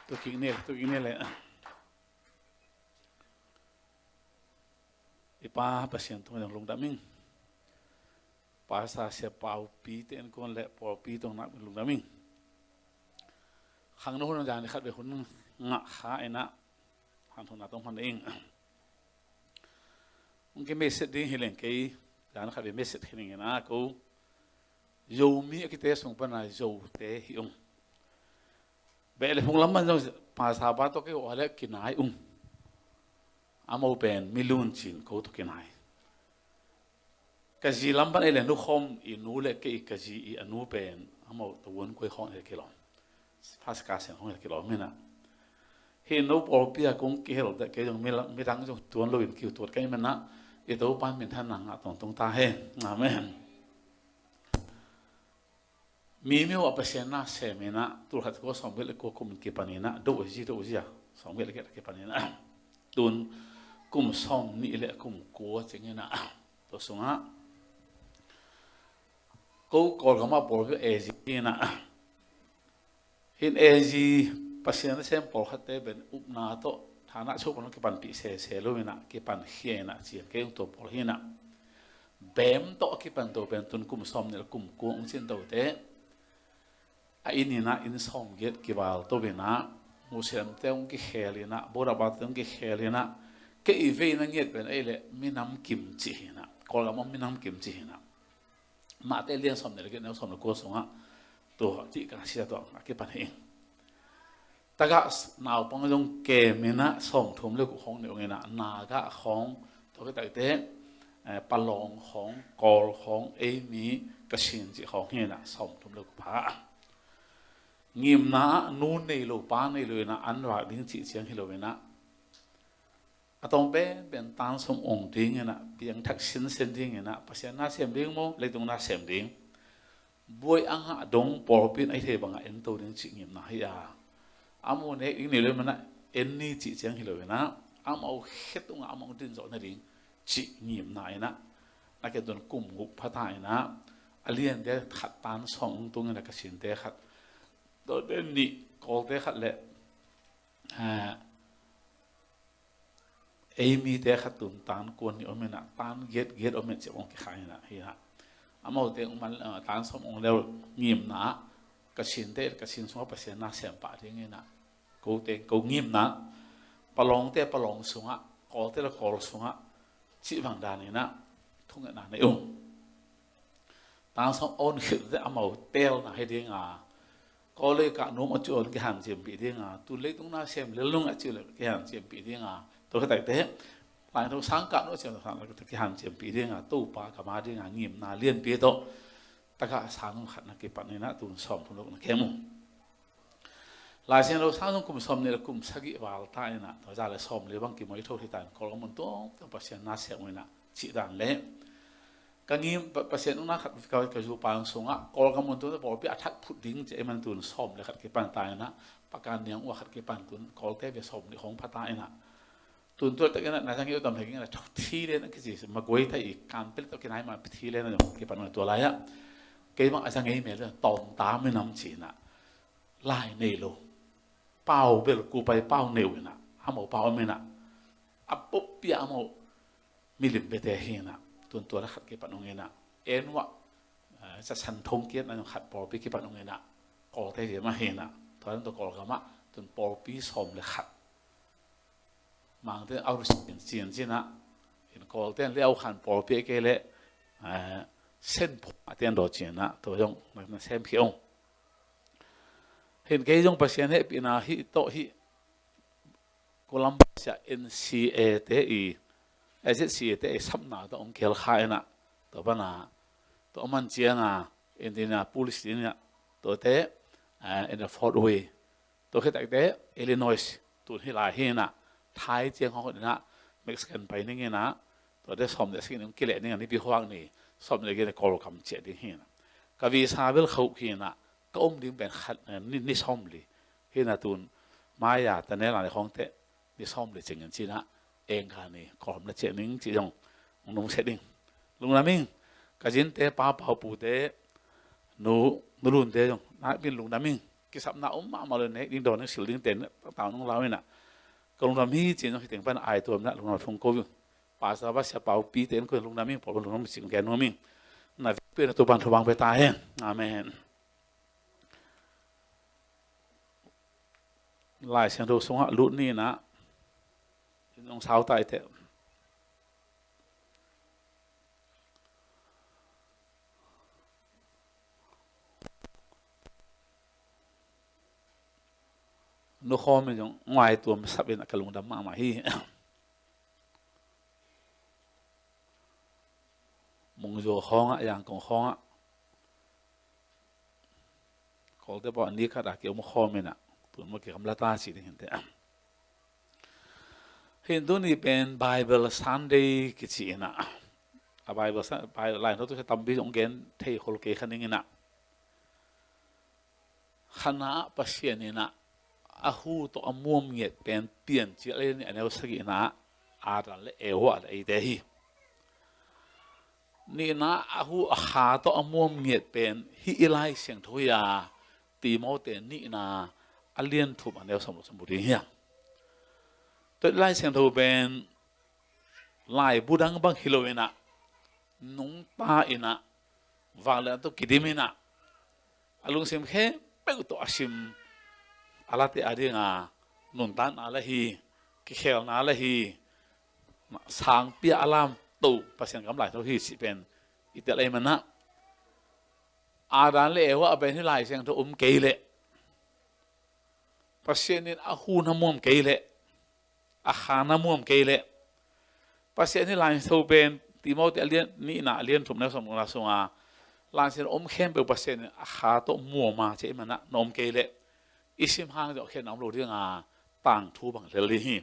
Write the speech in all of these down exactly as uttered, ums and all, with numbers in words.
Tukik ni le, tukik ni le. I Pa Pasian tungah lungdam ing. Pastor Sia Paupi te in kuan le pawlpi tungah lungdam ing. Khangno hun dan khat ve hun ngah kha inah, hanthawnna tawh hman ing. Hong ki message ding hi leng kei, dan khat ve message hi ning inah ko. Zomi a kite sung pana Zote hi ung. Beh le phung lam pan zong pastor pa tawh kei uh a le kinai ung. Amau pen mi luncin ko tawh kinai. Ka zi lam pan ei le nukhawm i nu le kei ka zi i a nu pen amau tawh vuan kuai khawng hi kilawm. Pastor Ka Sian khawng hi kilawm inah. Hi no pawlpi a kong kihel teh kei zong midang zong tuan loin kiu tuat kei manah i Topa minthanna ngah tongtong ta hen. Amen. Mi mi uh a Pasian na sem inah, tulkhat kua sawmgiat le kua kum kipan inah, do zi do zi a sawmgiat le kiat kipan inah, tun kum sawmnih le kum kua cing inah, tua sungah ko Kawlgam ah pawlpi A G inah, hin A G Pasian na sem pawlkhatte ben upna tawh thana chuk pan kipanpih sese lo inah, kipan khia inah cian kei ung tua pawl hi inah. Bem tawh a kipan to pen tun kum sawmnih le kum kua ung cin to te. A inn inah inn sawmgiat kival to inah, Muslimte ung kikhel inah, Buddha bate ung kikhel inah, kei i veina ngiat pen ei le minam kim cih hi inah, Kawlgam ah minam kim cih hi inah. Mahte lian sawmnih le giat neu sawm le kua sungah tua cih ka sia tua a kipan hi ing. Tagah naupang zong kem inah sawmthum le guk khawng nei ung inah, Naga khawng, tua khit takte, eh, Palawng khawng, Kawl khawng, ei mi Kachin cih khawng hi inah sawmthum le guk pha. Ngimna ah nu nei lo pa nei lo inah an vak ding cih ciang hi lo inah, a tawm penpen tan sawm ong ding inah, piangthak sinsen ding inah, Pasian na sem ding maw, leitung na sem ding. Buai a ngah dong pawlpi in a i thei bangah en to ding cih ngimna hi a. Amau nek ding nei lo manah en ni cih ciang hi lo inah, amau khe tungah amau din zawh nading cih ngimna inah, na ken tun kum guk pha ta inah, a liante khat tan sawm ung tung inah, Kachinte khat, Dawte nih, Kawlte khat le, eh, ei mite khat tun tan kuan nih om inah, tan giat giat om inah, ciah ong kikhai inah hi inah. Amaute ung man, eh, tan sawm ong leu ngimna, Kachinte Kachin sungah Pasian na sem pah ding inah, kote ko ngimna, Palawngte Palawng sungah, Kawlte le Kawl sungah cih bang dan inah thungetna nei ung. Tan sawm ong khit te amau telna hi ding a, Kawlei kah nuam a ciu le kihanciampih ding a, tun leitung na sem lel nung a ciu le kihanciampih ding a, tua khit takte Lai Tho sang kah nuam a ciu le kihanciampih ding a, Topa ka ma ding a ngimna lianpi tawh tagah sang khat na kipan inah tun sawmthum le guk na kem ung. Lai Siangtho sang zong kum sawmnih le kum sagih val ta inah, tua za le sawmli bang kimuai tho hi ta in, Kawlgam mun tuamtuam Pasian na sem ung inah cih dan le, ka ngim, Pa-, Pasian nungna khat ka, ka zu pang sungah, Kawlgam mun tuamtuam pawlpi a thak phut ding cih ei man tun sawm le khat kipan ta inah, Pakan Niang uh a khat kipan tun, Kawlte ve sawmnih khawng pha ta inah. Tun tua tak inah, na zang i uh tam thei ging inah, thi le na kici, maguai ta i, kan pel tawh kinai ma thi le na zong kipan ung tua lai ah. Kei bang a zang ei mel tawm ta minam ci inah. Lai nei lo. Pau bel ku pai pau neu inah. Amau pau om inah. A pop pia amau milim bete hi inah. Tun tua le khat kipan ung inah. En uah, eh, sa san thong kiat na khat pawlpi kipan ung inah. Kawlte hi mah hi inah. Tua dan tua Kawlgam ah. Tun pawlpi sawm le khat. Mangte au sin cin cin ah. In Kawlte le au khan pawlpi kei le, eh, sen phu a tian daw cin ah. Tua zong na sem khia ung. Hin kei zong Pasian hehpihna hih tawh hih Columbus ah N C A te i, Z C A te i sapna tawh ong kial kha inah, tua pana, tua man cianga Indianapolis inah, tuate, eh, in a Fort Wayne, tua khit takte Illinois, tun hi lai hi inah, Thai ciang hong inah, Mexican pai ning inah, tuate sawm le sagih ning kileh ning a, nipi huang ni sawm le giat Kawlgam ciah ding hi inah. Ka visa bel khauh hi inah, ka om ding pen khat, eh, ni, ni sawmli. Hi inah tun, maya, tane la ni khawngte, ni sawmli cingin ci inah, eng ka ni, Kawlgam na ciah ning ci zong, nung se ding. Lungdam ing, ka zinte, pa pau pute, nu, nu lunte zong, na bin lungdam ing. kisapna om mahmah lo in, nek ding dawn ding sil dingte in tau nong lau in ah, ka lungdam hi ci-in zong hih teng pan a aituam in ah lungdam thum ko ing. Pastor, Pastor Pau Pi te in ko lungdam ing, pawl lungdam ing ci-in gen nuam ing. Na vekpi in ah Topa'n thupha hong pia ta hen. Amen. Lai Siangtho sungah lut ni in ah, in hong sau ta hi teh. Nu Khawm in zong hong aituam sap in ah ka lungdam mahmah hi. Mungzuo khawngah, Yangon khawngah, Kawlte pawh a ni khat a ki-om khawm in ah, tun mah kigamla ta ci ding hi teh. Hih tuni pen Bible Sunday kici in ah, a Bible Sun-, Bible, Lai Siangtho thusia tampi zong gen thei khol kei kha ning in ah, khatna ah Pasian in ah a hu tawh a muam ngiat pen Piancil a lian nih a neu sagihna ah Adam le Eva le eite hi. Nihna ah a hu a kha tawh a muam ngiat pen hih i Lai Siangtho hi a, Timoti nihna a lian thum a neu sawm le sawm buk ding hi hang. Tua i Lai Siangtho pen laibu dang bang hi lo in ah, nungta in ah, vanglian tawh kidim in ah, a lungsim khempeuh tawh a sim a late a ding a, nuntakna la hi, kikhelna la hi, sangpi a lamto Pasian gam Lai Siangtho hi cih pen i tel ahih man ah, Adam le Eva a pen hih Lai Siangtho om kei leh, Pasian in a hu na muam kei leh, a kha na muam kei leh, Pasian hih Lai Siangtho pen Timoti a lian nihna a lian thum neu sawm le sawm buk sunga, Lai Siangtho om khempeuh Pasian in a kha tawh muam a ci ahih man ah na om kei leh, i sim hang zong a khiatna om lo ding a, tangthu bang lel ding hi.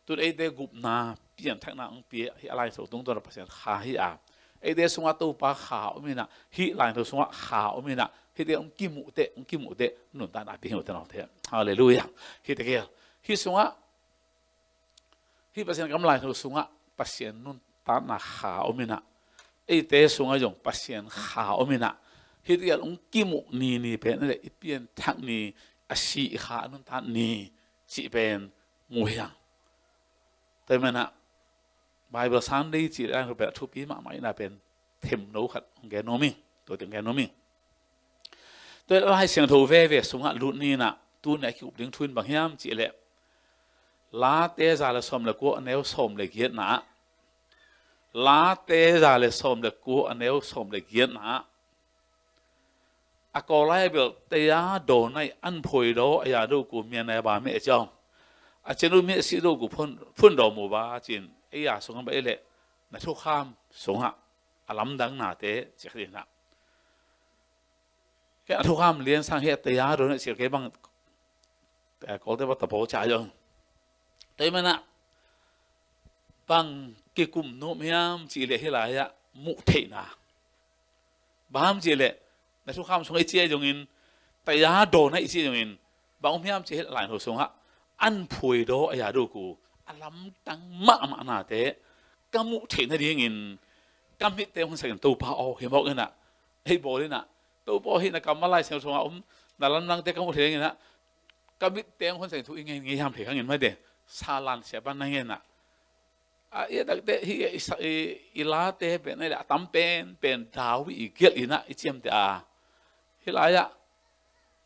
Tun eite gupna, pianthakna hong pia hih a Lai Siangtho tungtawn a Pasian kha hi a, eite sungah Topa kha om in ah, hih Lai Siangtho sungah kha om in ah, hihte hong kimuh teh, hong kimuh teh, nuntakna pia hi uh teh nawte. Halleluiah. Hihte gel, hih sungah, hih Pasian gam Lai Siangtho sungah Pasian nuntakna kha om in ah, eite sungah zong Pasian kha om in ah, hihte gel hong kimuh nini pen leh i pianthak ni, a si i kha a nuntak ni cih pen mu hi hang. Tua ahih man ah Bible Sunday cih Lai Siangtho pen a thupi mahmah in ah pen themno khat hong gen nuam ing, tua teng gen nuam ing. Tua Lai Siangtho veve sungah lut ni in ah, tuni a kikup ding thu in bang hiam cih leh, Late za le sawm le kua a neu sawm le giatna ah, Late za le sawm le kua a neu sawm le giatna ah, a Kawlai bel taya dawna i an phuai daw a ya do ku mian a ba meh ciang, a cenu meh si do ku phun, phun daw mu ba cin, ei ya sungah ba ei leh na thukham sungah a lamdang nate ciak ding na. Kei a thukham lian sang hi a taya dawna i ciak kei bang, eh, Kawlte ba tapaw ca zong. Tua ahih man ah bang kikum nuam hiam cih leh hih lai-ah muh theihna. Bang hiam cih leh na thukham sungah i ciah zongin, taya dawna i ciah zongin, bang om hiam cih leh Lai Siangtho sungah an phuai daw a ya do ku, a lamdang mahmah nate ka muh theih nadingin ka mitte hong hunsak in Topa aw, hi mawk in ah, hei bawl in ah, Topa aw, hih na kammal Lai Siangtho sungah om na lamdangte ka muh theih nadingin ah, ka mitte hong hunsak in thu i ngen ngei hiam thei kha ngin mate, salan sia pan na ngen ah. A, i a takte hih i sa-, i, i Late pen a tam pen pen David i gelh in ah i ciamteh a. Hih lai-ah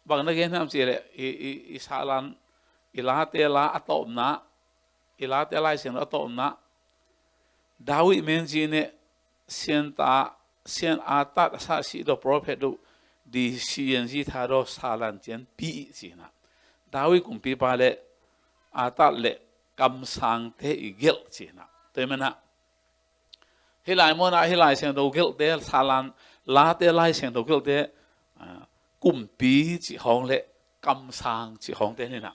bang na gen hiam cih leh i, i, i salan, i Late la a tawpna, i Late Lai Siangtho a tawpna, David men ci in eh, sianta, sian a tat a sa si do prophet do di sian zi tha do salan cian pi ci in ah. David kumpipa le a tat le kamsangte i gelh ci in ah. Tua ahih man ah hih lai mun ah hih Lai Siangtho gelhte, salan, Late Lai Siangtho gelhte, ah, kumpi cih khawng le kamsang cih khawngte hi in ah.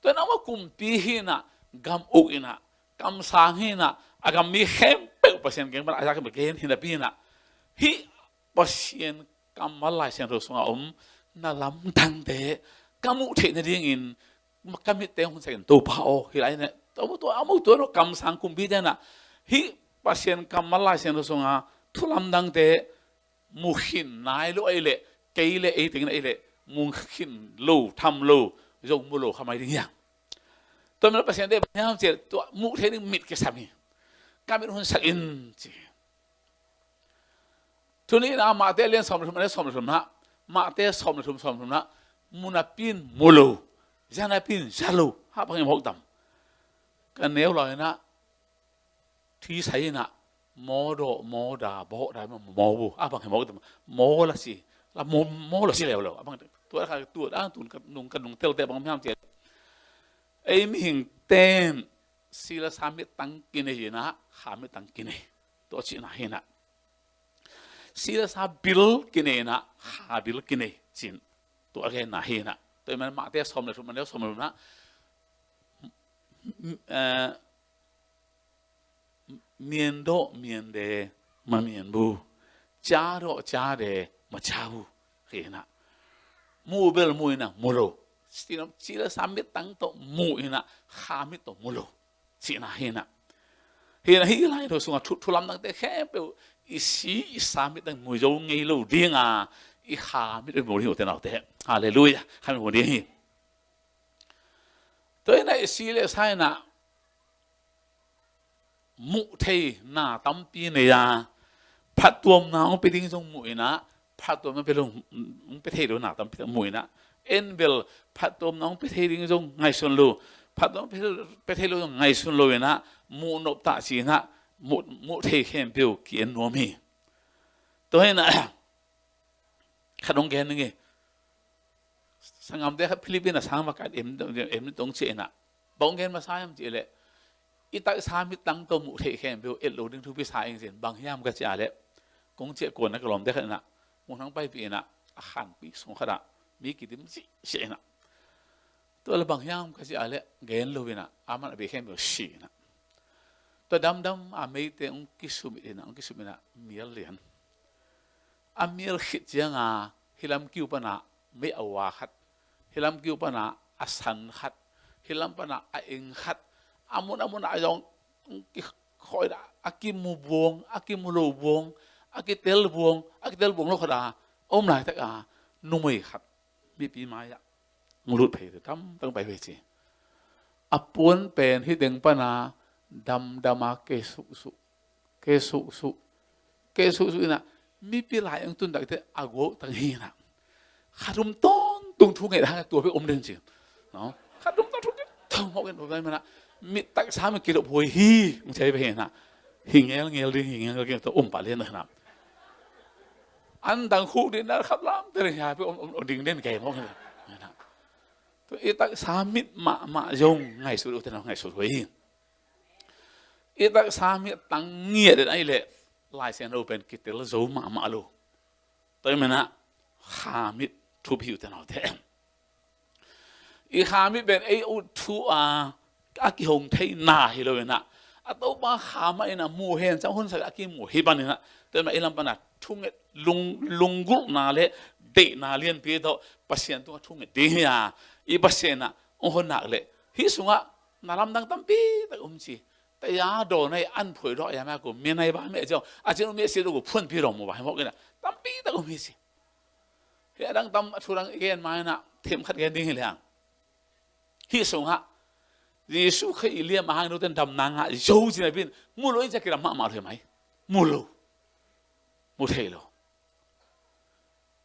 Tua in ah amau kumpi hi in ah, gam uk in ah, kamsang hi in ah, a gam mi khempeuh Pasian kiang pan a zak khempeuh gen hi napi in ah, hih Pasian kammal Lai Siangtho sungah om na lamdangte ka muh theih nadingin ka mitte hong hunsak in Topa aw, hih lai in ah, amau tua, amau tua lo kamsang kumpite in ah, hih Pasian kammal Lai Siangtho sungah thu lamdangte mu khin nai lo ahih leh, kei le ei teng in ahih leh, mu khin lo, tham lo, zong mu lo kha mai ding hi hang. Tua man Pasian deih bang hiam cih leh tua muh theih ding mit kisam hi. Ka mit hun sak in ci. Tuni in ah Mate lian sawm le thum, a neu sawm le thum na, Mate sawm le thum, sawm le thum na, mu napi in mu lo, za napi in za lo, hah bang hi mawk tam. Ka neu law in ah, thisai in ah, maw dawh, maw dah, bawh dah, maw bu, a bang hi mawk tam, maw la si, la maw, maw la si leuleu, a bang, tua kha, tua dang tun ka nung, ka nung telte bang hiam cih leh, ei mihingte in si le sa mittang kinei in ah, kha mittang kinei. Tua cihna hi in ah. Si le sa bil kinei in ah, kha bil kinei cih tua a genna hi in ah. Tua ahih man Mate sawm le thum, a neu sawm le thum na, eh, မြင်တော့မြင်တယ် မမြင်ဘူး၊ ကြားတော့ကြားတယ် မကြားဘူး khi in ah. Mu bel mu in ah, mu lo. Si le sa mittang tawh mu in ah, kha mit tawh mu lo cihna hi in ah. Hi in ah, hih lai thu sungah thu, thu lamdangte khempeuh i si i sa mittang mu zo ngei lo ding a, i kha mit mu ding hi, u te nau te. Halleluiah. Kha mit mu ding hi. Tua in ah i si le sa in ah muh theihna tampi nei a, phattuamna hong pia ding zong mu in ah, phattuamna hong pia lo, hong pia thei lo na tampi tak mu in ah, en bel phattuamna hong pia thei ding zong ngaihsun lo, phattuamna hong pia thei lo zong ngaihsun lo in ah, muh nop ta ci in ah, muh, muh thei khempeuh ki-en nuam hi. Tua hi in ah, khat hong gen ning e. Sanggamte khat Philippines a sang va ka et em, em tong ci in ah, bang hong gen masa hiam cih leh, i taksa mittang tawh muh theih khempeuh et lo ding thupi sa ing ci in. Bang hiam ka cih leh, kong ciah kuan a ka lawmte khat in ah, Muang Thang paipih in ah, a khanpih sung khat ah mi kidim sihsih in ah. Tua leh bang hiam ka cih leh, gen lo in ah, aman a bei khempeuh si in ah. Tua damdam a meite hong kisumit in ah, hong kisumit in ah, mial lian. A mial khit ciang a, hih lam kiu pan a mei a ua khat, hih lam kiu pan a a san khat, hih lam pan a a eng khat, a mun a mun a zong kikhoi a, a kimu buang, a kimu lo buang, a kitel buang, a kitel buang lo khat a om laitak a, numei khat mipi mai ah hong lut phei, tamtang pai ve ci. A puan pen hih teng pan a damdam a ke suhsuh, ke suhsuh, ke suhsuh in ah, mipi lai hong tun tak teh a guau tang hi in ah. Khat hum tawntung thu nget hang, tua peuh om den ci. No? Khat hum tawntung thu nget, thong mawk in, tua man ah, mit taksa mit kidop huai hi, hong ci hi ve hi in ah. Hi ngelngel ding, hi ngelngel ding, tua om pah lian in ah. An dang khuk ding na, khap lam te ding hi a, peuh om, om, om ding den kei mawk in ah. Tua i taksa mit mahmah zong ngaihsut, u te nau, ngaihsut huai hi. I taksa mittang ngiat den ahih leh Lai Siangtho pen kitel zo mahmah lo. Tua ahih man ah kha mit thupi hi, u te nau te. I kha mit pen ei ut thu a, a kihong theihna hi lo in ah, a Topa kha mah in ah mu hen, cang hun sak a kimu hi pan in ah, tua ahih man i lam pan a thunget lung, lunggulhna le deihna lianpi tawh Pasian tungah thunget ding hi a, i Pasian ah hong hon nak leh hih sungah na lamdang tampi tak om ci. Taya daw nai an phuai daw ya ma ko, mia nai ba mia ciau, a cin um mia sia daw ko phuanpi daw mu ba hi mawk in ah, tampi tak om hi ci. Hih a dang tam, a thu dang i gen ma in ah, themkhat gen ding hi leng. Hih sungah Jesuh Khrih i liam a hang note in damna ngah zo ci napi in, mu lo in ci a kidam mahmah lo hi mai. Mu lo. Mu thei lo.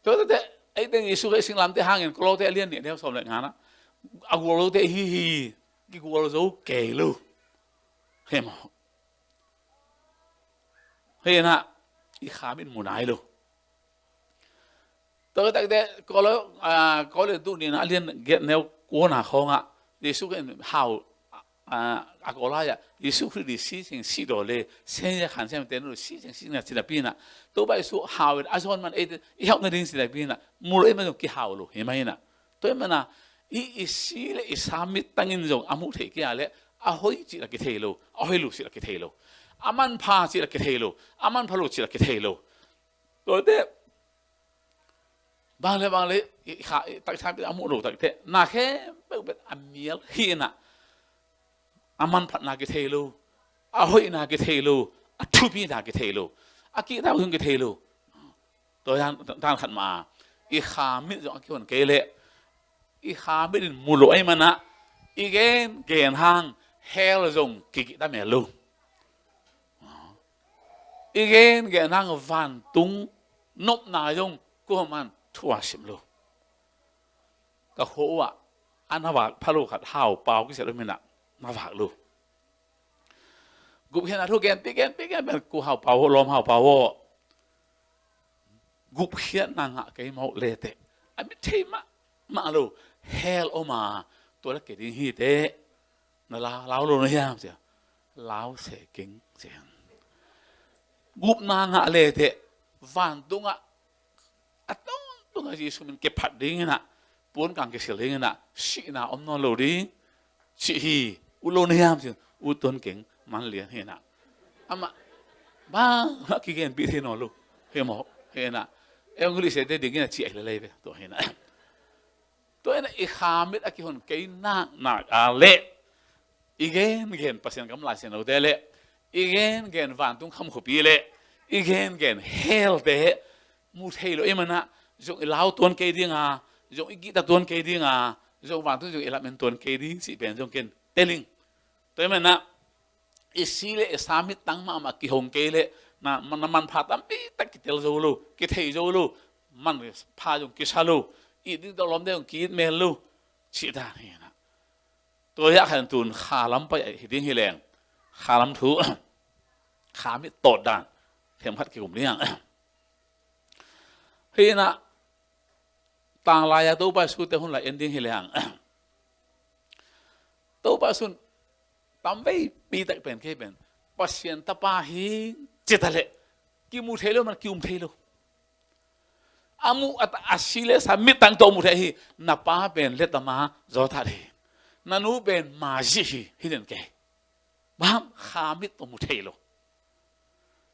Tua teh, ei teng Jesuh Khrih singlamteh hangin Kolose a lian nih, a neu sawm le nga na, a gual lote hi hi, kigual zo kei lo. Hi maw. Hi in ah, i kha mit mu nai lo. Tua takte, Kolo-, ah, Kolose tu ni na, a lian giat, neu kua na khawng ah, Jesuh Khrih in hau, ah, a Kolose ah, Jesuh Khrih di si cing si daw le, sen ya khan sem ten lu si cing si na ci napi in ah, Topa Jesuh hau in a zawn man ei te, i hauh nading ci napi in ah, mu lo ei man zong kihau lo hi mai in ah. Tua ahih man ah, i, i si le i sa mittang in zong a muh theih kei a leh, a hoih cih lah kithei lo, a hoih lo cih lah kithei lo, a manpha cih lah kithei lo, a manpha lo cih lah kithei lo. Tua teh, bang le bang le, i kha, i taksa mittang a muh lo tak teh, na khempeuh pen a mial hi in ah, a manphatna kithei lo, a hoihna kithei lo, a thupina kithei lo, a kihtak zong kithei lo. Tua dan, dan khat mah, i kha mit zong a kihon kei leh i kha mit in mu lo ahih manin ah i gen gen hang hell zong kigih ta mel lo. I gen gen hang vantung nopna zong kuaman thu a sim lo. Ka khua uh ah a na vak pha lo khat Hau Pau kici lo, mi na na vak lo. Gupkhiatna thu genpih genpih genpih, ku Hau Pau aw, lawm Hau Pau aw, gupkhiatna ngah kei mawk leteh a mit thei mahmah lo, hell om a, tua leh kei ding hi teh, na lau, lau lo na hiam cia, lau se keng cia. Gupna ngah leteh vantungah a tungtungah Jesu min kiphat ding in ah, puan kang kisil ding in ah, sihna om nawn lo ding cih hi. Ut lo na hiam cih, ut tuan keng, man lian hi in ah. Amah bangmah kigenpih thei nawn lo hi maw, hi in ah. Evangelize te ding in ah ci ahi lelei ve, tua hi in ah. Tua hi in ah i kha mit a kihon kei naknak a leh i gengen Pasian gam Lai Siangtho te leh i gengen vantung kham khuapi leh i gengen hell te mu thei lo ahih manin ah, zong i lau tuan kei ding a, zong i gihta tuan kei ding a, zong vantung zong i lamen tuan kei ding cih pen zong ken tel ing. Tua ahih manin ah i si leh i sa mittang mahmah kihong kei leh na, na manpha tampi tak kitel zo lo, kithei zo lo, manpha zong kisa lo, it ding tawh lawm ding zong ki-it mel lo cih dan hi in ah. Tua hi a khan tun kha lam pai hi ding hi leng, kha lam thu, kha mit tawt dan themkhat kikum ding hi in ah. Tanglai a Topa Jesu te hun lai en ding hi leng, Topa Jesu in tamveipi tak pen kei pen Pasian Tapa hi ci ta leh kimu thei lo, man kium thei lo. A muh a, a si leh sa mittang tawh mu thei hi. Na pa pen lettama zawtat hi. Na nu pen mazi hi, hi den kei. Bang kha mit tawh mu thei lo.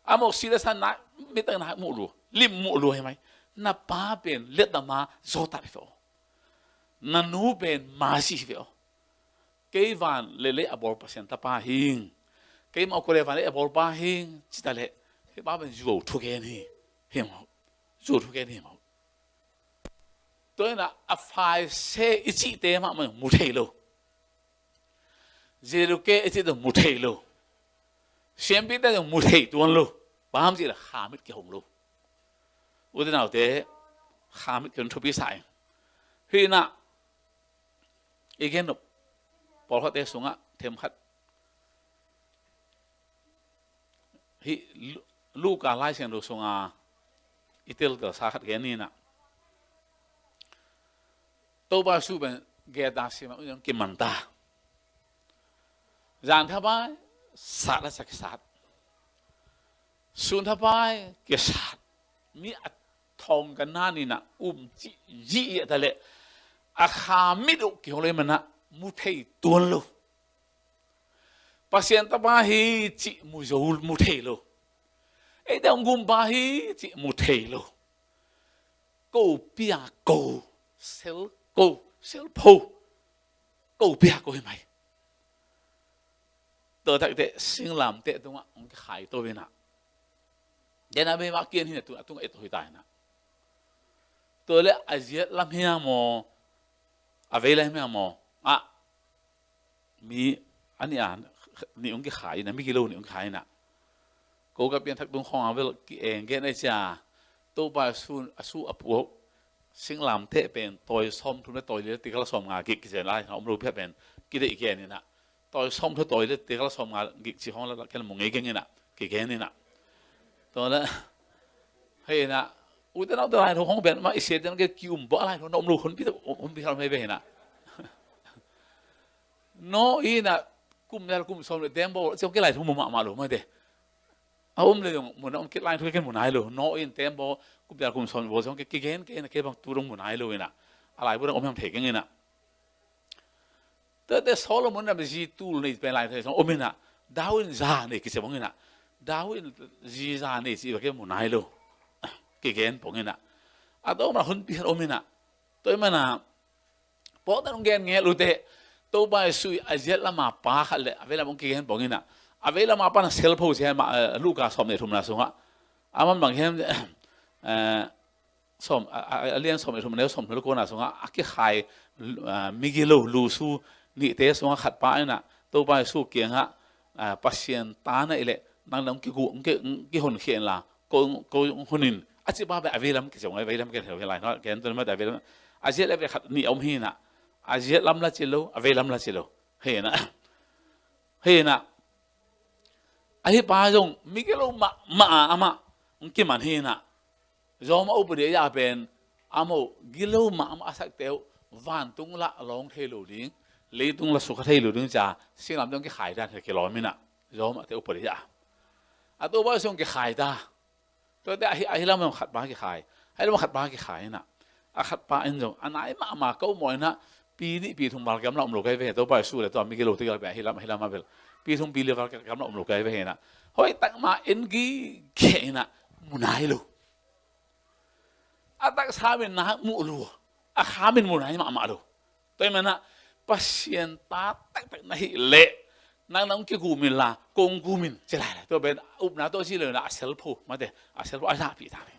A mawk si leh sa na mittang na muh lo, lim muh lo hi mai. Na pa pen lettama zawtat hi ve aw. Na nu pen mazi hi ve aw. Kei van leh lei a bawl Pasian Tapa hing. Keimah kua leh van leh a bawl pa hing ci ta leh, kei pa pen zuau thugen hi, hi maw. Zuau thugen hi maw. Tua hi in ah a Pharisee i cihte mahmah mu thei lo. Saduke i cihte mu thei lo. Siampite zong mu thei tuan lo. Bang hang hiam cih leh kha mit kihong lo. Ute naute, kha mit kihong thupi sa ing. Hi in ah i gen nop pawlkhatte sungah themkhat, hih Lu-, Luka Lai Siangtho sunga i teltel sa khat gen ni in ah. Topa Jesu pen Gethsemane ah kimang ta. Zan thapai sat a sa kisat. Sun thapai kisat. Mi a thong ka na ni in ah um ci, ci a ta leh a kha mit uh kihong lo ahih manin ah mu thei tuan lo. Pasian Tapa hi cih mu zo, mu thei lo. Eite hong gumpa hi cih mu thei lo. Ko pia ko, sel ko, sel pho. Ko pia ko hi mai. Tua tak teh singlamteh tungah hong kikhai to in ah. Dena bei mah kian hi in ah, tu a tungah et to hi ta in ah. Tua leh a ziat lam hiam maw, a vei lam hiam maw, ah, mi a nih a nih hong kikhai in ah, mi kilo nih hong kikhai in ah. Ko ka pianthak tung khawng a vel ki-eng gen ei cia. Topa a su, a su a puak singlamteh pen tawi sawmthum leh tawi li leh tikal sawmnga gik kici lai, om lo phiat pen kideih gen in ah. Tawi sawmthum tawi li leh tikal sawmnga gik ci khawng la ken mu ngei keng in ah, kigen in ah. Tua leh hi in ah, ute naute, lai thu khawng pen mah i sia ten ke ki-um bawh lai thu na om lo, hun pi, hun pi hal mai ve in ah. Noah in ah kum nih leh kum sawm leh tembaw ciang kei lai thu mu mahmah lo mah te. A om leh zong mun ah om kei lai thu kei mu nai lo. Noah in tembaw kum nih leh kum sawm bawl ciang kei, kigen kei na, kei bang tu dong mu nai lo in ah. A laibu dang om hiam thei keng in ah. Tua teh Solomon in ah zi tul nei pen lai thu zong om in ah. David in za nei kici bang in ah. David in zi za nei ci bang kei mu nai lo. Kigen bang in ah. A tawh om a hun pi hal om in ah. Tua ahih manin ah Pawlkhat hong gen ngel uh teh, Topa Jesu i a ziat lama pa khat leh a vei lam hong kigen bang in ah, a vei lama pa na selpho sia mah, eh, Luka sawm leh thumna sungah. Aman bang hiam, eh, sawm, a, a, a lian sawm le thum, a neu sawm le kuana sungah a kikhai, a, migilo lusu nihte sungah khat pa inah Topa Jesu kiangah, a, Pasian ta na hih leh nang nang kigu, ki, kihonkhia inla ko, ko hong hun in, a cih pa pen a veilam kizong, a veilam kizong hi lai, no? Ken tun mate a veilam, a ziat le ve khat nih a om hi inah, a ziat lam la ci lo, a veilam la ci lo. Hi inah, hi inah, ahi pa zong migilo mahmah a amah hong kiman hi inah, Roma upadi a pen amau gilo mahmah a sakte uh vantung lah lawng thei lo ding, leitung lah sukha thei lo ding ci-a singlamteh hong kikhai dan hi kilawm inah, Roma te upadi a, a Topa Jesu hong kikhai ta. Tuate ahi, ahi lam khat pa kikhai, ahi lam khat pa kikhai inah, a khat pa in zong a nai mahmah ko maw inah, pi nih pi thum val kiam lah om lo kai ve, Topa Jesu le tua migilote kiang pen ahi lam, ahi lam a bel pi thum pi li val kiam lah om lo kai ve inah, hoih tak ma en gige inah mu nai lo. A taksa min na muh lo, a kha min mu nai mahmah lo. Tua hi manah Pasian ta taktak na hih leh nang nang kigum inla kong gum in ci lai lai. Tua pen upna tawh ci lo inah a selpho mate, a selpho a zahpih ta hi.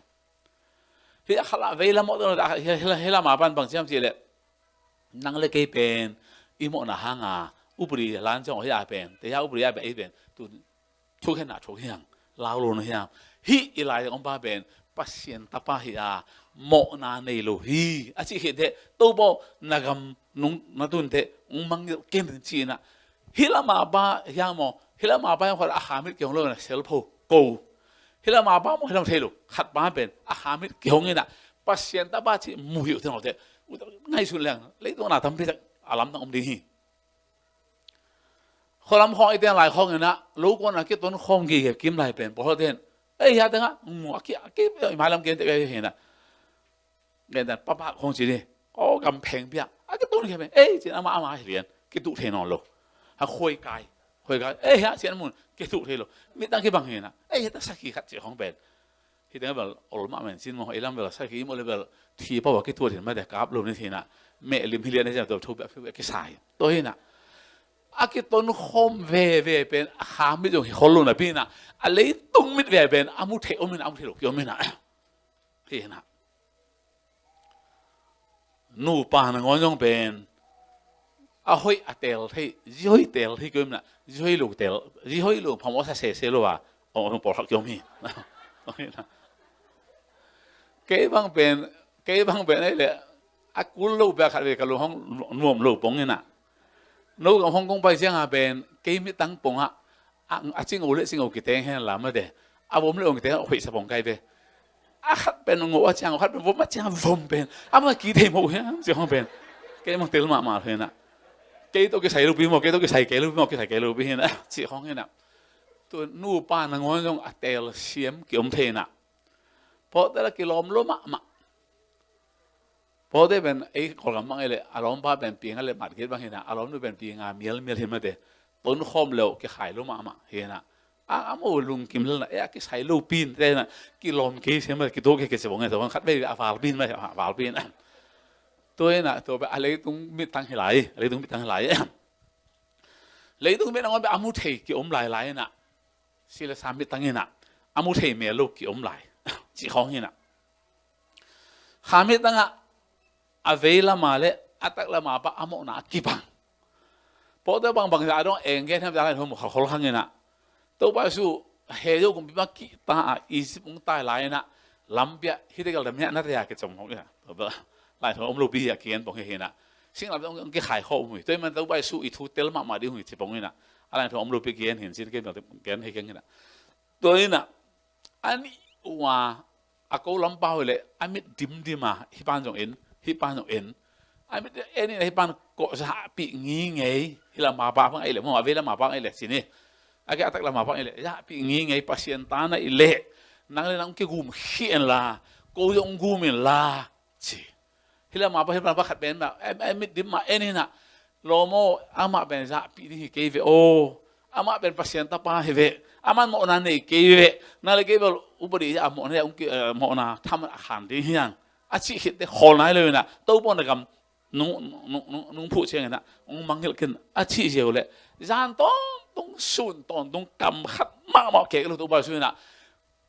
Hih a khalah veilam awh tawh hih lam a pan bang ciam cih leh, nang le kei pen i mawhna hanga upadi lan ciang aw hi a pen, te hia upadi a pen ei pen tu thukhenna thuk hiam, lau lo na hiam? Hih i lai om pa pen Pasian tapa hi a, mawhna nei lo hi a cih khit teh, Topa aw na gam nung na tun teh hong mangngilh ken ci inah, hih lam a pa hiam aw, hih lam a pa hiam, khat a kha mit kihong lo inah selpho ko, hih lam a pa maw hih lam thei lo khat pa pen a kha mit kihong inah Pasian tapa cih mu hi uh teh, ngaihsun leng leitung na tampi tak a lamdang om ding hi. Khualam khawng i ten lai khawng inah lo kuan a kiton khawm gige kim lai pen pawlkhat ten, ei hia tengah mu a ki, a ki i mailam ken teh ka hi inah, ngen dan papa khawng ci ni, aw gam pheng pia a kiton khe pen ei cin ama ama hi lian kituh thei nawn lo. Ha khuai kai, khuai kai, ei hia cin mun kituh thei lo. Mittang kibang hi inah ei hia ta sakhi khat ci khawng pen Hi teng bel ol mah men cin maw, i lam bel sa ki i maw le bel thi pau a kituat hin mate kap lo ni thina. Meh lim hi lian a ciang tua thu bia phiu a kisa hi. Tua hina a kiton khawm veve pen a kha mit zong hi khol lo napi hina, a leitung mit veve pen a mu thei om hina, a mu thei lo ki om hina. Hi hina. Nupa nangawn zong pen a hoih a tel thei, zi hoih tel thei ki om hina, zi hoih lo tel, zi hoih lo phamawh sa sese lo a, ong ong pawlkhat ki om hi. Kei bang pen, kei bang pen ei le a kul lo bia khat ve ka lo hong nuam lo pong hina. No ka hong kong pai ciang a pen kei mi tang pong a, a, a cing o le cing o kiteng hen la mate. A vom le ong kiteng a hoih sa pong kai ve. A khat pen ngo a ciang, a khat pen vom a ciang, vom pen a ma ki thei mo hiam ci hong pen. Kei mang tel mahmah hena. Kei to kisai lupi mo, kei to kisai kei lupi mo, kisai kei lupi hena ci hong hena. Tu nupa nangawn zong a tel siam ki om thei na. Pawte la kilawm lo mahmah. Pawte pen ei Kawlgam bang ei le a lawmpa pen pi nga le mat kit bang hina, a lawmnu pen pi nga mial mial hin mate. Ton khawm leuh kikhai lo mahmah hina. A, a mo lungkim lelna ei a kisai lo pin te hina, kilawm kei se mate, kitu kei kei se bong e, to bang khat bei a val pin mate, a val pin. Tu hina, tu pen a leitung mittang hi lai, a leitung mittang hi lai. Leitung mit nangawn pen a mu thei ki om lai lai hina. Si le sa mittang hina, a mu thei mel lo ki om lai. Ci khawng hina. Kha mittang ah a vei lama le a tak lama pa a mawhna a kibang. Pawte bangbang a dong eng gen hiam ta lai hom khol khang hina. Topa Jesu he zo kumpi ma kihta a Egypt ung tai lai hina. Lampi ah hite gal dam hiah na te a kicom hong hina. Lai thong om lo pi hiah kigen pong hi hina. Singlam ong kikhai khawh um hi. Tua hi man Topa Jesu i thu tel mahmah ding hong hi ci pong hina. A lai thong om lo pi kigen hin sin kei gen hi keng hina. Tua hina. A nih ua a ko lampa hoih le a mit dimdim a hih pan zong en, hih pan zong en. A mit en in a hih pan kawh zahpih ngingei. Hih lampa pa pang ei le maw, a vei lampa pang ei le ci ni. A ke a tak lampa pang ei le zahpih ngingei, Pasian ta na i le nang le nang kigum khih en la, ko zong gum in la ci. Hih lamah pa, hih lamah pa khat pen mah, em, em, mit dim mah en hina. Lawm aw, amah pen zahpih ding hi kei ve aw. Amah pen Pasian tapa hi ve. Amah mawhna nei kei ve. Na le kei bel upadi a mawhna, eh, mawhna tham a khan ding hiang. A cih khit te khawl nai lo hina. Topa na gam nung, nung, nung, nung phuh ciang hina. Nung mangngilh kin a cih ziau le. Zan tawntung, sun tawntung, kam khat mahmah kek lo Topa Jesu hina.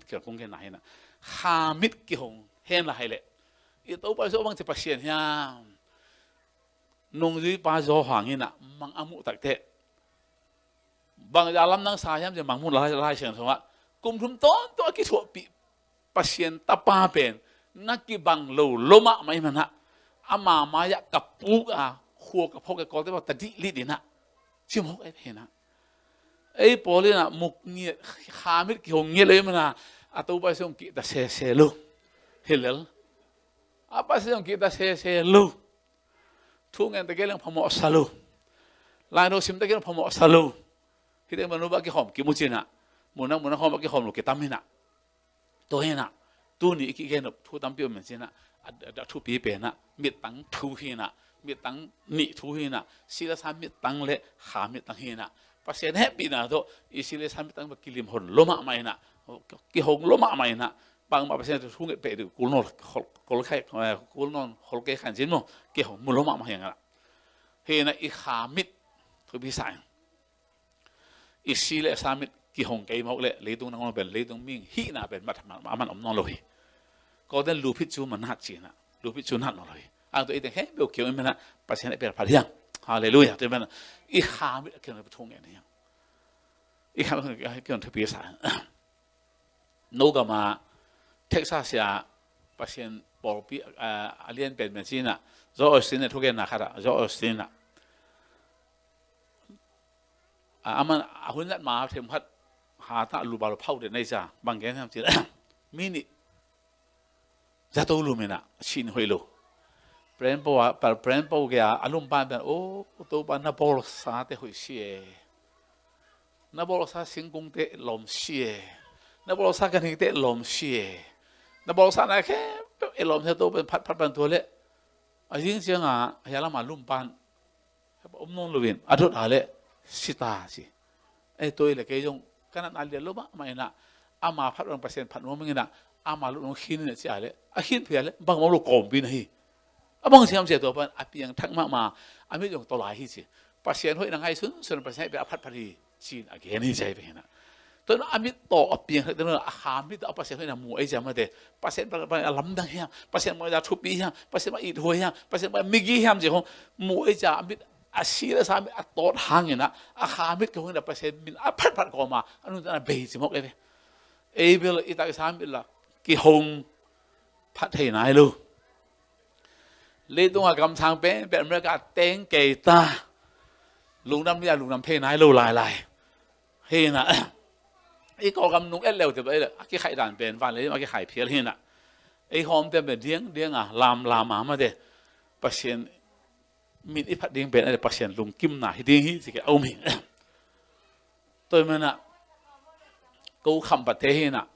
mit kihong kong genna hi inah. Kha mit kihong hen la hai leh, i Topa Jesu bangci Pasian hiam? Nungzuipa Johan inah mang a muh takteh, bangzah lamdang sa hiam ci mangmuh Lai, Lai Siangtho ah, kum thum tawntung a kithuahpih Pasian Tapa pen na kibang lo lua mahmah ahih manah, ama mai-ah ka puk a, khua ka phawk a, Kawltepa tadih lit inah, ci mawk ahih manah, ei pawl inah muk ngiat, kha mit kihong ngiat lo ahih manah, a Topa Jesu zong kihta sese lo. Hi lel. A Pasian zong kihta sese lo. Thu ngen ta kei leng phamawh sa lo. Lai no sim ta kei leng phamawh sa lo. Hih teng manu bah kihawm kim uh ci inah. Munah munah khawm bah kihawm lo kitam hi inah. Tua hi inah, tuni i kigen nop thu tampi om in ci inah. A, a, a thupi pen ah mittang thu hi inah. Mittang nih thu hi inah. Si le sa mittang le kha mittang hi inah. Pasian hehpihna tawh i si le sa mittang bang kilim hon lua mahmah inah. Kihong lua mahmah inah. Bangmah Pasian thu nget peh dih kul nawn khol, kol khai, eh, kul nawn khol kei khan cin maw. Kihong mu lua mahmah hi inah. Hi inah i kha mit thupi sa in. I si le sa mit kihong kei mawk leh leitung nangawn pen, leitung mihing hihna pen mat, mat, mat, mat om nawn lo hi. Kawlten luphit cu manat ci inah. Luphit cu nat nawn lo hi. Ang tua i teng hei beuh kihong i manah Pasian a pian phat hiang. Halleluiah. Tua i manah i kha mit a kihong thu ngen hiang. I kha mit a kihong thupi sa in. No gam ah Texas ah Pasian pawlpi, ah, a lian penpen ci inah, Joel Osteen in thugenna khat ah, Joel Osteen in ah, ah, aman a hun nat ma themkhat hat ah lu bal phauh den nei ca, bang gen hiam ci inah, mi nih zato lum inah, cih hoih lo. Prenpo ah, pal prenpo gei ah a lumpan pen, "O Topa, na bawlsa te hoih si e. Na bawlsa singkung te lawm si e. Na bawlsa ganhing te lawm si e. Na bawlsa na khempeuh e lawm si e, Topa in phat phat pan tua leh." A zing ciangah hia lamah lumpan om nawn loin a dot a leh si ta ci. Ei, tua i leh kei zong ka natna lian lua mahmah inah, ama phat bang Pasian phat nuam inah, ama lut nuam khin inah ci a leh, a khin phei a leh bangmah om lo kawmpi na hi. A bang siam sia tua pan a piangthak mahmah, a mit zong tawlai hi ci. Pasian hoihna ngaihsun sun Pasian hoih pia a phatphat hi ci-in a gen hi ci a hi pia hinah. Tua a mit tawh a piangthak tawh a kha mit a Pasian hoihna mu ei cia mate. Pasian a lamdang hiam, Pasian a thupi hiam, Pasian a ithuai hiam, Pasian a migi hiam ci hong mu ei cia a mit A si le sa mit a tawt hangin ah, a kha mit kihong in ah Pasian min a phatphat kawm a, a nuntakna bei ci mawk ei ve. Ei bel i tak i sa mit la kihong phat thei nai lo. Leitung a gamsang penpen America teng kei ta. Lungdam ni a lungdam thei nai lo lailai. Hi na, i Kawlgam nung et leu te ba ei le, a kikhaih dan pen van le a kikhaih phial hi na. Ei hawm te pen diang diang a lam lam a ma te. Pasian min i phat ding pen a le Pasian lungkimna hi ding hi ci ke a um hi. Tua i mana ko khampat te hi na,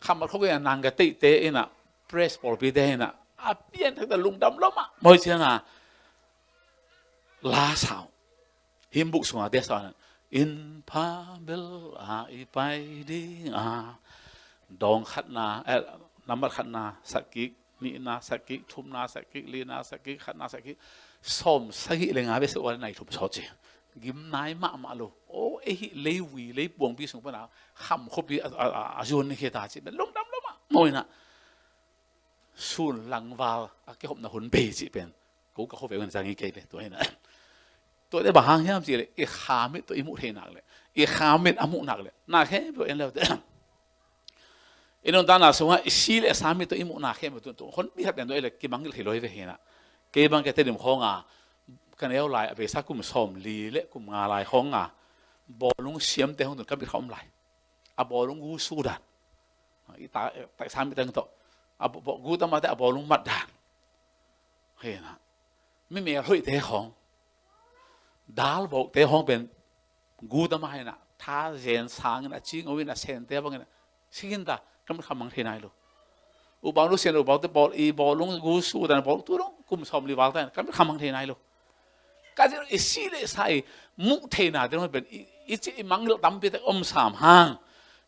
khampat khok i a nang ka teih te i na, press pawlpi te hi na, a pian thak ta lungdam lo mah mawi ciang a la sau. Himbuk sunga te sau na, in pha bel a i pai ding a, dawng khatna, eh, nambat khatna sakik, nihna sakik, thumna sakik, lina sakik, khatna sakik, sawm sagih le nga ve sawm nai thum sawt ci. Gim nai mahmah lo. O, ei hi leivui, leipuangpi sung pana kham khopi a, a, a, a zuan ni kheta ci. Lungdam lo mah mawi na. Sun langval a kihopna hun bei ci pen ko ka khuaveu in zang i kei ve tua hi na. Tua te bang hang hiam ci le, i kha mit tua i muh thei nak le, i kha mit a muh nak le, na khe tua en leu te. I nuntakna sungah i si le sa mit tawh i muhna khempeuh tun tung honpi khat lian tawh i le kimangngilh thei lo hi ve hi na. Kei bang kei Tedim khawng a ka neu lai a beisa kum sawm li le kum nga lai khawng a bawlung siamte hong tun ka mit kha om lai. A bawlung gu su dan. I ta, ta sa mit teng tawh a gu tamate a bawlung mat dan. Hi na. Mi mel hoihte khawng, dal bawkte khawng pen gu tama hi na, tha zen sangin a cing o in a sente bangin a singin ta, ka mit kha mang thei nai lo. Upau lu sian upau te bawl i bawlung gu su dan bawl tu dong kum sawm li val ta ka mit kha mang thei nai lo. Ka ci i si le sa i muh theina te dong pen i, i ci i mangngilh tampi tak om sam hang.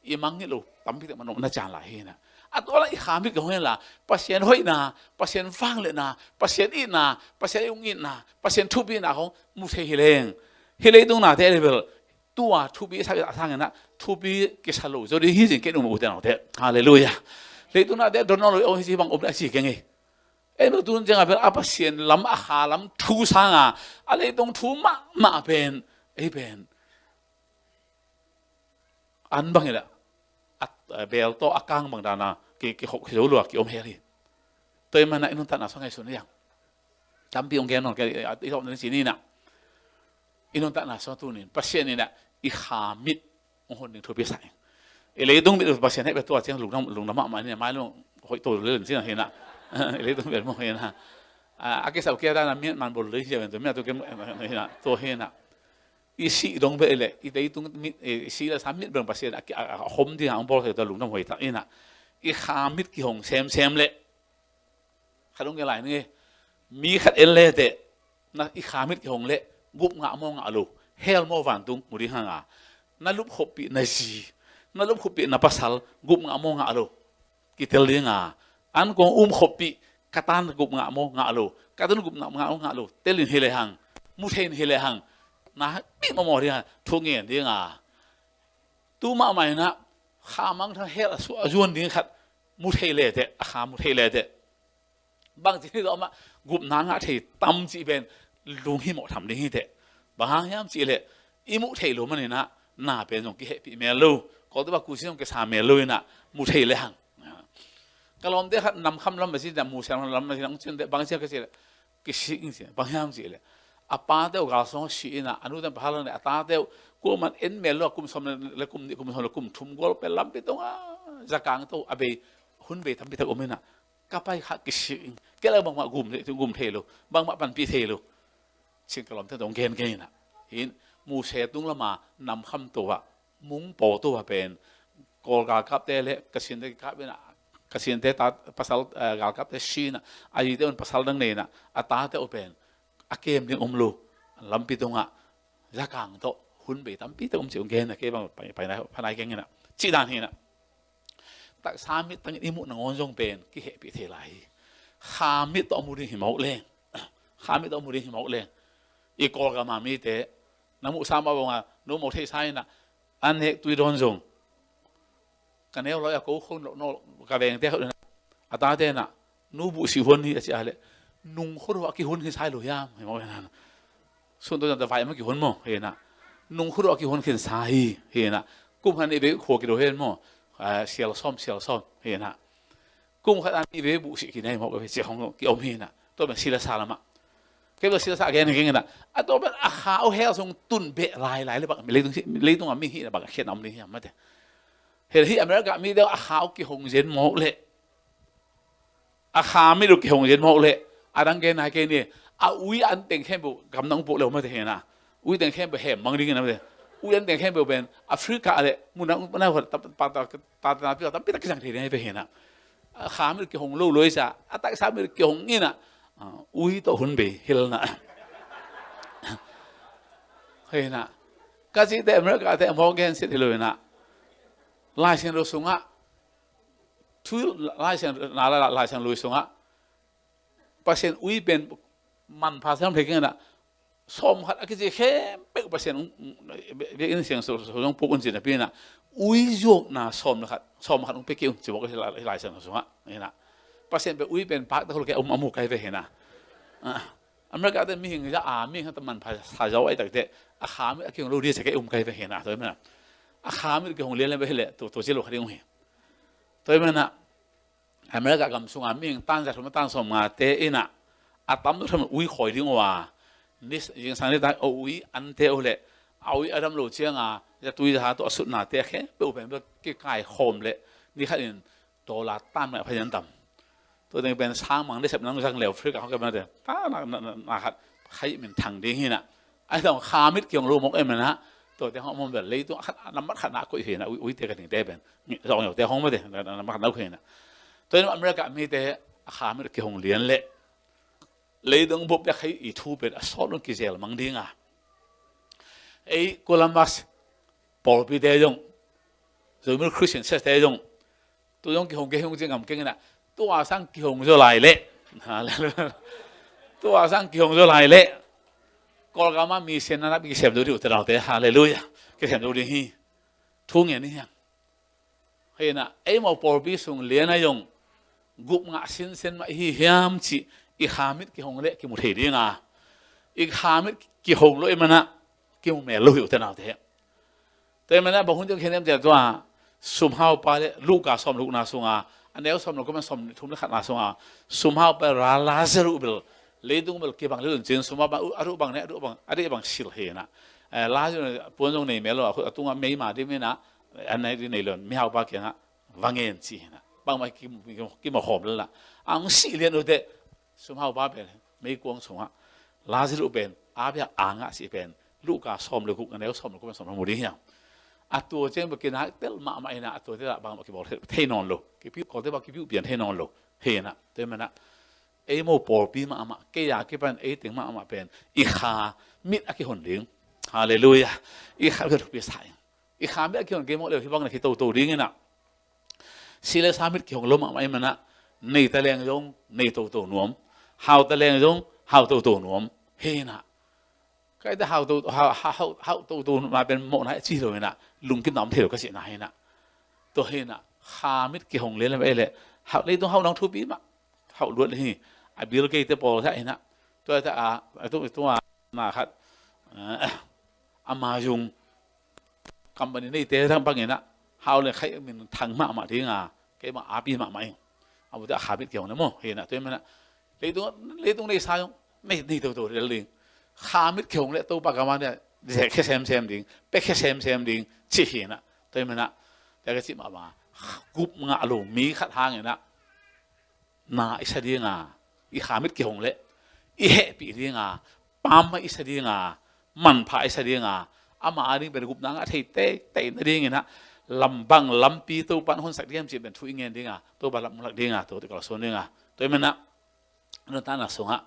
I mangngilh lo tampi tak man om na can lai hi na. A tua la i kha mit ka hong la Pasian hoihna, Pasian vangliatna, Pasian itna, Pasian i ung itna, Pasian thupina hong mu thei hi leng. Hi leitung nate level tua thupi sa a sangin a thupi kisa lo zo ding hi zing ken um u te nau te. Halleluia. Leitung nate don lo hi ci bang um a ci keng hi. Ei no tun ciang a bel a Pasian lam a kha lam thu sanga a leitung thu mahmah pen ei pen an bang hi la a bel tawh a kang bang dana ki, ki khok hi zo lua ki om hel hi. Tua i mana i nuntakna song hei sun yang tampi ong gen non ke i tawh ning ci ni na. I nuntakna song tu nin Pasian ni na i kha mit ong hon ding thupi sa ing. I leitung mit Pasian hei pe tua ciang lungdam lungdam mahmah ni mai lung hoih to le len ci na hi na. I leitung mit mo hi na. A kisa ukia dana mian man bol le hi ven tu mian tu ke hi na to hi na. I si dong be le i deitung mit i si la sa mit beng Pasian a hom ding ang bol se to lungdam hoi ta ina. I kha mit ki hong sem sem le kha dong ke lai ni. Mi khat en le te na i kha mit ki hong le gup ngah mo ngah lo hel mo vantung mu ding hanga. Na lup khoppi na zi na lup khoppi na pasal gup ngah mo ngah lo. Kitel dinga an kong um khoppih ka tan gup ngah maw ngah lo, ka tan gup ngah maw ngah lo, telin hi le hang, mu thein hi le hang, na pi maw maw dinga thu ngen dinga. Tu mahmah inah kha mangthang hel a zuan ding khat mu thei le teh, a kha mu thei le teh. Bang ci hi zawh mah gupna ngah thei tam cih pen lunghimawh tham ding hi teh. Bang hang hiam cih leh i muh theih loh maninah na pen zong kihehpih mel lo, kawlte bang kusi zong kisa mel lo inah mu thei le hang. Ka lawmte khat namkham lam a ci, na musia lam a ci, na ung cian teh bang cia ka cih leh kisik ing ci, bang hiam cih leh a pate uh galsawng a si inah a nute pahal le a tate uh kuaman en mel lo a kum sawm le kum nih kum sawm le kum thum gual pen lampi tungah zakang to a bei hun bei tampi tak om inah ka pai kha kisik ing. Kei la bangmah gum thei, gum thei lo, bangmah panpih thei lo. Cing ka lawmte dong gen gen inah hin muse tung lama namkham to ah mung paw to ah pen Kawl galkapte le Kasinte kap inah, Kasinte ta pasal galkapte si inah a yite un pasal dang nei inah a tate uh pen a kem ding om lo, lampi tungah zakang tawh hun bei tampi tak om cih ung gen inah kei bang pai nai phanai keng inah cih dan hi inah. Taksa mit tangin i muh nangawn zong pen kihehpih thei lai hi. Kha mit tawh a mu ding hi mawk leng, kha mit tawh a mu ding hi mawk leng. I Kawlgam a mite na muhsa mah bonga nu mawk theihsa inah a nek tui dawn zong ka neu lawi a ko khon lo no ka vengte khot inah a tate inah nu buh sih huan hi a ci a leh nung khot uh a kihun hi sai lo hiam hi mawk inah. Sun to zan ta vai ma kihon maw, hi na. Nung khut a kihon khin sa hi, hi na. Kum han i ve khua kido hen maw. Ah, sial sawm, sial sawm, hi na. Kum khat a mi ve buh si ki nei maw, ka ve si hong ki om hi na. To ben sila sa lama. Ke ba sila sa gen hi na. A to ben a kha o hel sung tun be lai lai le bak leitung, leitung a mi hi na bak khiat nam ding hi mate. Hel hi America mi deuh a kha o kihong zen maw le. A kha mit uh kihong zen mawk leh a dang gen nai kei ni. A ui an teng khempeuh gamdang uh puak leu mate hi na. Ui teng khempeuh hem mang ding hi na mate. Ui an teng khempeuh pen Africa leh mun dang uh na hot ta ta ta ta pi tampi tak kisang thei ding hi ve hi na. A kha mit uh kihong lo lo i sa a tak sa mit uh kihong in a. Ui tawh hun bei hil na. Hi na. Ka ci te America te mawk gen sit hi lo hi na. Lai Siangtho sungah Thu Lai Siang, na la, Lai Siang lui sungah Pasian ui pen manpha siam thei keng na. Sawm khat a kici khempeuh Pasian ung, biakinn siang so, so, so, puk un ci na pi na. Ui zuak na sawm khat, sawm khat ung pia kei un ci bawk hi Lai, Lai Siang sungah. Hi na. Pasian pen ui pen pak ta khol kei um amu kai ve hi na. Ah, America te mihing za a, mihing ta manpha sa zau ai tak te. A kha mit a kihong lo dia sa kei um kai ve hi na. Tua hi mena. A kha mit kihong lian le ve hi le, tu, tu ci lo kha ding um hi. Tua hi mena. America gam sunga mihing tan za thum tan sawm nga te in a, a tam thum ui khoi ding uh a, ni zingsang ni ta o ui an te uh le, a ui a dam lo cianga za tui za ha to a sutna te khempeuh pen bek kikai khawm le, ni khat in dollar tan mai a pha yan tam. Tua ding pen sang mang ni sep nang zang leu Africa hong ke ma te ta na, na, na, na khat khai min thang ding hi na. Ai tawng kha mit kiong lo mok em na. Tua te hong mong bel leitung khat nambat khat na koih hi na ui, ui te ka ding te pen. Zong yo te hong ma te nambat khat na koih hi na. Tua in America mi te a kha mit kihong lian le. Leitung bup ya khai i thu pen a sawt lung kizel mang ding a. Ei Columbus pawlpi te zong. Zomi Christian Church te zong. Tu zong kihong kei hong ci ngam keng ina. Tua sang kihong zaw lai leh. Hallelujah. Tua sang kihong zaw lai leh. Kawlgam ah mission na na pi kisem zaw ding uh te naute. Hallelujah. Kisem zaw ding hi. Thu ngen hi hiam. Hi na, ei mau pawlpi sung lian a zong. Gup ngah sinsen mah hi hiam cih. I kha mit kihong leh kimu thei ding a. I kha mit kihong lo i mana. Kimu mel lo hi uh te naute. Tua hi mana bang hun ciang khen em cia tua, sumhaupa le Luka sawm le gukna sunga, a neu sawm le guk man sawm thum le khatna sunga, sumhaupa ra Lazarus bel, leitung bel kibang le luncin, sumhaupa a ruh bang ne, a ruh bang, a deih bang sil hi na. Eh, Lazarus puan zong nei mel lo, a tunga meima dim hi na, a nei di nei lo, mihaupa kiangah, va ngen ci hi na. Bangmah ki, ki, kimawhkhawm le la. A hong sih lian uh teh, sumhaupa pen, meikuang sungah, Lazarus pen, a biak a ngah cih pen, Luka sawm le guk, a neu sawm le guk, sawm le guk mu ding hiam. A tua ciang bek kinak tel mahmah hi na, a tua tel ah bangmah kibawl thei nawn lo. Kipiu, kawlte bang kipiu pian thei nawn lo. Hi na, tua hi mana, ei mau pawlpi mahmah, kei a kipan ei teng mahmah pen, i kha mit a kihon ding. Hallelujah. I kha mit a thupi sa ing. I kha mit a kihon kei mawk leh hi bang na khi toto ding hi na. Si le sa mit kihong lo mahmah i mana, nei ta leng zong, nei toto nuam. Hau ta leng zong, hau toto nuam. Hi na. Kai te hau to, hau, hau, hau, hau toto nuam pen mawhna hi ci lo hi na. Lungkim na om thei lo ka cihna hi na. Tua hi na. Kha mit kihong le le mah ei le. Hau, leitung hau nang thupi mah. Hau luat le hi. A Bill Gates te pawl sa hi na. Tua ta a, a tu, tua na khat. Eh, ama zung. Company neite bang in a, hau le khai min thang mahmah ding a, keimah api mahmah ing. A bu te a kha mit kihong le maw, hi na, tua hi mana. Leitung, leitung nei sa zong, nei, nei toto rel ding. Kha mit kihong le Topa gam ah ne, zek khe semsem ding, pek khe semsem ding, ci hi na. Tua hi mana, tua ka cih mahmah. Gup ngah lo mi khat hang in a, na i sa ding a, i kha mit kihong leh, i hehpih ding a, pamma i sa ding a, manpha i sa ding a, ama a ding pen gupna ngah thei teitei na ding in a, lam bang lampi Topa in hon sak ding hiam cih pen thu i ngen ding a, Topa lam lak ding a, tua te kalsuan ding a, tua hi mana, nuntakna sungah,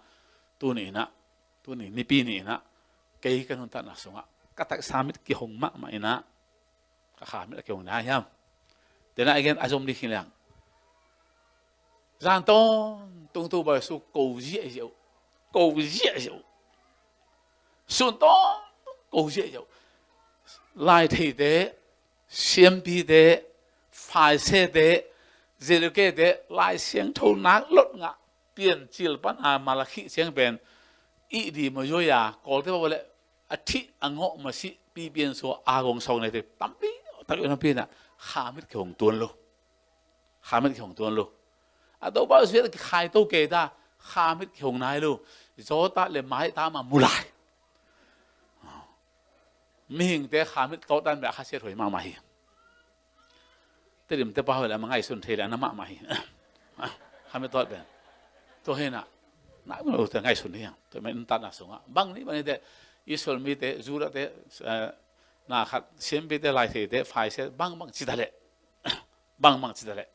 tuni in a, tuni nipi ni in a, kei ka nuntakna sungah, ka taksa mit kihong mahmah in a, ka kha mit a kihong na hiam. Tena again a zom ding hi leng. Zan tawntung Topa Jesu ko ziahziah uh. Ko ziahziah uh. Sun tawntung ko ziahziah uh. Lai theite, siampite, Pharisee-te, Saddukee-te, Lai Siangtho nak lot ngah, Piancil pan a Malakhi ciang pen, ih di ma zoi a, Kawlte pa le a thih a ngawh ma sih pipian sua a gong sawng nei te tampi tak ina pi na khamit kihong tuan lo. Khamit kihong tuan lo. A to pa suat kikhai to ke ta khamit kihong nai lo. Zota le mai ta ma mulai. Mihingte khamit tawt dan bia khasiat hoi mahmah hi. Tedim te pa hoi le ama ngaihsun thei le ana mahmah hi. Khamit tawt ben. Tua hi na. Na ma te ngaihsun hi. Tua men tatna sunga. Bang ni bang ni te Israel mi te, Judah te, eh, na khat siampi te, lai thei te, Pharisee bang bang ci ta le. Bang bang ci ta le.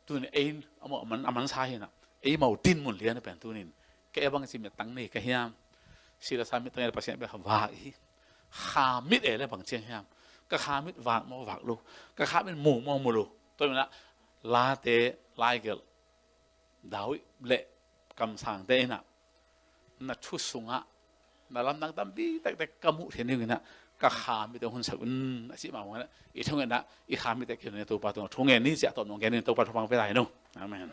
Tunin ei a man, a man sa hi na. Ei mau din mun lian pen tunin. Ke bang ci mit tang nei ka hiam. Sila sa mit tang nei Pasian bia vak hi. Khamit e le bang ciang hiam. Ka khamit vak maw vak lo. Ka khamit mu maw mu lo. Tua mina late lai gel. David le kamsangte ina na thu sungah na lamdang tampi tektek ka muh theih ding ina ka khamit te hun sak un a cih mahmah ina i thungetna i khamit te kihun ina Topa tungah thungen ni ciah tawh nong gen in Topa thupha pia lai no. Amen.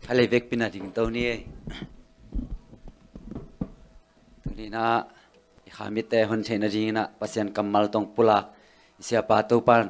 Halei vekpi na ding to ni ei. Tuni na i khamit te hon theihna ding ina Pasian kammal tong pulak i siapa Topa